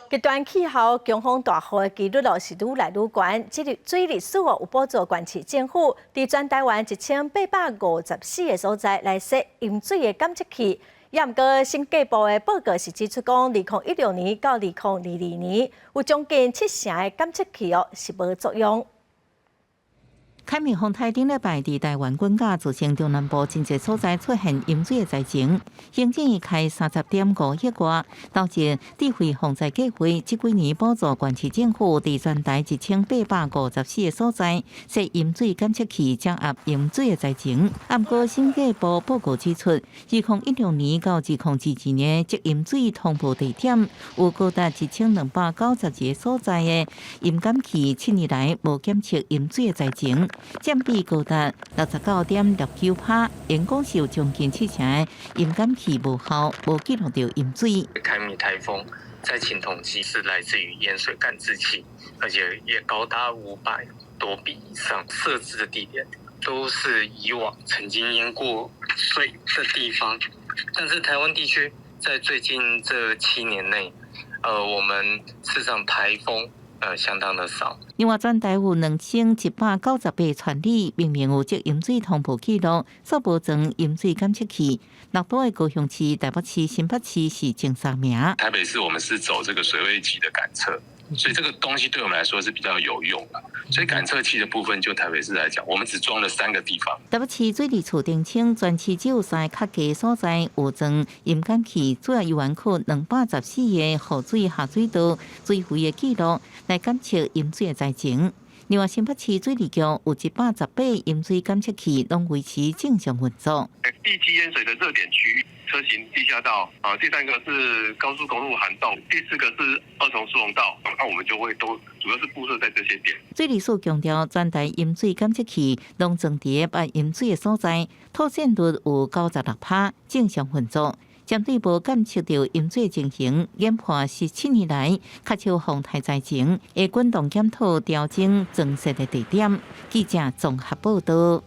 極端氣候、強風大雨的幾率咯是愈來愈懸。這個水利署有補助縣市政府，佇全台灣1854個所在來設淹水的監測器。也毋過審計部的報告是指出講，2016年到2022年，有將近七成的監測器哦是無作用。凱米風台頂禮拜佇台灣滾甲造成中南部真濟所在出現淹水的災情，行政院開30.5億外，投入智慧防災計劃，這幾年補助縣市政府佇全台1854個所在設淹水監測器，掌握淹水的災情。啊，毋過審計部報告指出，2016年到2022年積淹水通報地點有高達1292個所在的淹感器，7年來無檢測淹水的災情。佔比高達69.69%，因講是有將近七成的淹感器無效，無記錄著淹水。凱米颱風災情統計是來自於淹水感知器，而且也高達500多筆以上。設置的地點都是以往曾經淹過水的地方，但是台灣地區在最近這7年內，我們事實上颱風相當的少。另外，全台有2198村里，明明有積淹水通報記錄，卻無裝淹水監測器。六都的高雄市、台北市、新北市是前三名。台北市我們是走這個水位計的感測，所以這個東西對我們來說是比較有用的。所以感測器的部分，就台北市來講，我們只裝了三個地方。台北市水利署澄清，全市只有三個較低所在有裝淹感器，主要猶原靠214個雨水下水道水位的記錄來監測淹水的災情。另外，新北市水利局有118淹水監測器，攏維持正常運作。地基淹水的熱點區，車行地下道啊，第三個是高速公路涵洞，第四個是二重疏洪道，那我們就會都主要是布設在這些點。水利署強調，全台淹水監測器攏裝佇捌淹水的所在，妥善率有96%，正常運作。針對無監測著淹水情形，研判是7年來較少風台災情，會滾動檢討調整裝設的地點。記者綜合報道。